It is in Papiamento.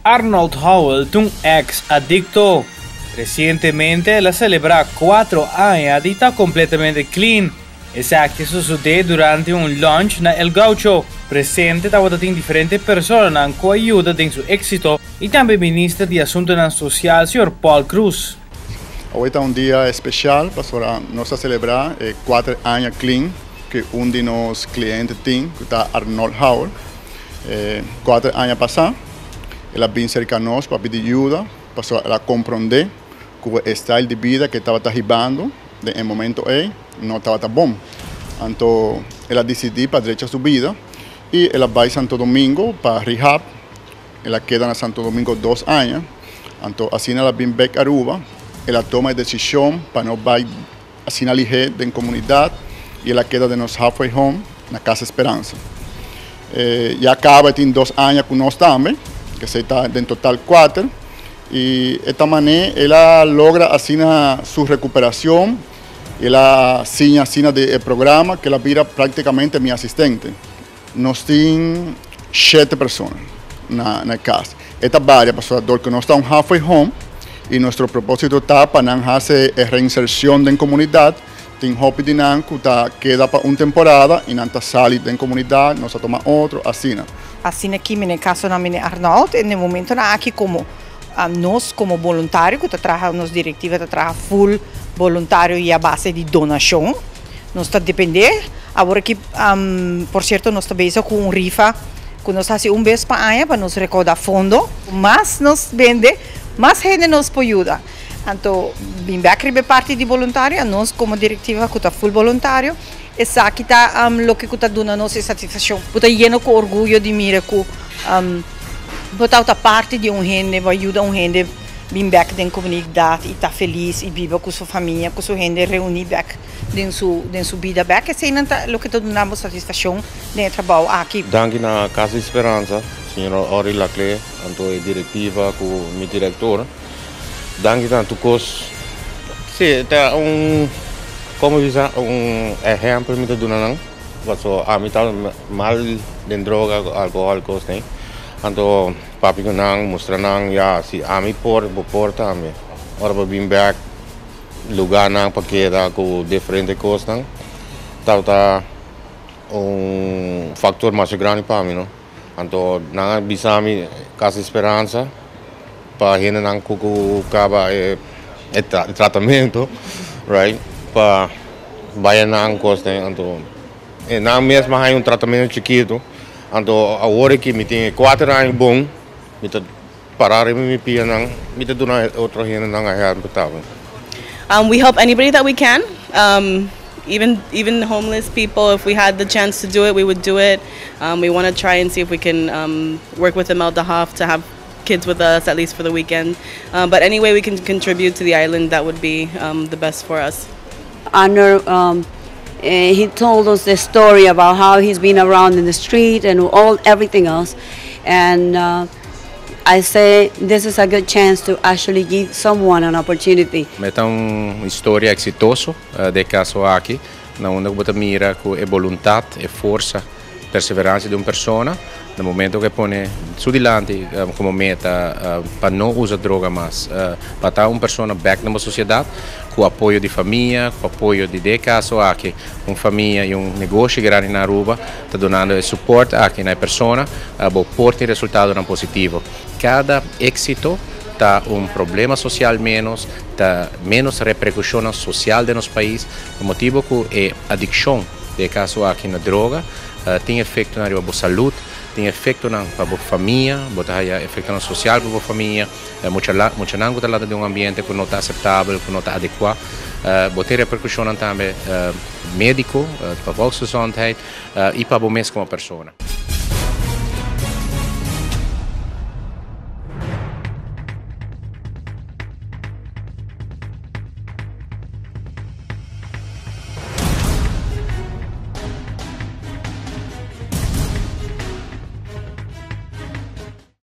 Arnold Howell ta un ex adicto. Recientemente el a celebra 4 aña di ta completamente clean. Esaki a sucede durante un lunch na El Gaucho. Presente tabatin diferente persona cu a yuda den su exito y tambe Minister di Asunto Social, señor Paul Croes. Awe ta un dia special pa nos celebra 4 aña clean cu un di nos clientenan tin, cu ta Arnold Howell. 4 aña pasa, el a bin cerca nos pa pidi ayudo, pa el a comprende cu e style di bida cu e tabata hibando na e momento ey no tabata bon. Anto, el a dicidi pa drecha su bida y el a bay Santo Domingo pa rehab. El a keda na Santo Domingo 2 aña. Anto, asina el a bin back Aruba, el a tuma e decision pa no bay asina lihe den comunidad y el a keda den nos halfway home na Casa Esperanza. Ya caba tin 2 aña cu nos tambe, cu ta en total 4. Y di e manera el a logra asina su recuperacion, el a siña asina di e programa cu el a bira practicamente mi asistente. Nos tin 7 persona na cas. E ta varia, pasobra cu nos ta un halfway home y nos proposito ta pa nan haci reinsercion den comunidad. Tin hopi di nan cu ta keda pa un temporada y nan ta sali den comunidad, nos ta tuma otro, asina. Asina aki, den caso na mini Arnold, na e momento aki como nos como voluntario, cu ta traha, nos directiva ta traha full voluntario y a base di donacion. Nos ta depende. Awor aki, por cierto, nos ta bezig cu un rifa cu nos ta haci un bes pa aña pa nos recauda fondo. Mas nos bende, mas hende nos por yuda. Anto, bin back riba parti di voluntario, nos como directiva cu ta full voluntario, esaki ta loke ta duna nos satisfaccion. Bo ta yena cu orguyo di mira cu bo ta parti di un hende, bo a yuda un hende bin back den comunidad y ta feliz y biba cu su famia, cu su hende reuni back den su bida back. Esey ta loke ta duna satisfaccion den e trabou aki. Danki na Casa Esperanza, señor Ori Laclé, anto e directiva cu mi director. Danki tanto cos. Si, ta un, con bisa, un ehempel mi ta duna nan. Paso ami ta mal den droga, alcohol, cos, ne. Anto papia cu nan, mustra nan, ya, si ami por, bo por tambe. Ora bo bin back, lugar nan pa keda cu diferente cos nan. Ta un factor mas grandi pa mi, no? Anto nan a bisa mi Casa Esperanza pa hende nan cu caba e tratamento, right? Pa bay nan cos, ne? Anto e nan mes hay un tratamento chikito. Anto awor cu mi tin 4 aña bon, mi ta para mi pia nan, mi ta duna otro hende nan a help tambe. We help anybody that we can. Even homeless people, if we had the chance to do it, we would do it. We want to try and see if we can work with Imelda Hoff to have kids with us at least for the weekend. But any way we can contribute to the island, that would be the best for us. Arnold, he told us the story about how he's been around in the street and all everything else, and I say this is a good chance to actually give someone an opportunity. Ta un historia exitoso di e caso aki, na unda bo ta mira cu e boluntad, e forsa, perseverancia di un persona, na momento cu e pone su dilanti como meta pa no usa droga mas, pa ta un persona back na sociedad, cu apoyo di famia, cu apoyo di den e caso aki, un famia y un negoshi grandi na Aruba, ta dunando support aki na persona, bo por tin resultado positivo. Cada exito ta un problema social menos, ta menos repercusion social den nos pais, pa motibo cu e adiccion, den e caso aki na droga, tin efecto na salud, tin efecto na famia, bo ta efecto na social pa famia, mucha nan ta den un ambiente cu no ta aceptabel, cu no ta adecua, bo tin repercusion tambe medico, pa volksgezondheid y pa bo mes como persona.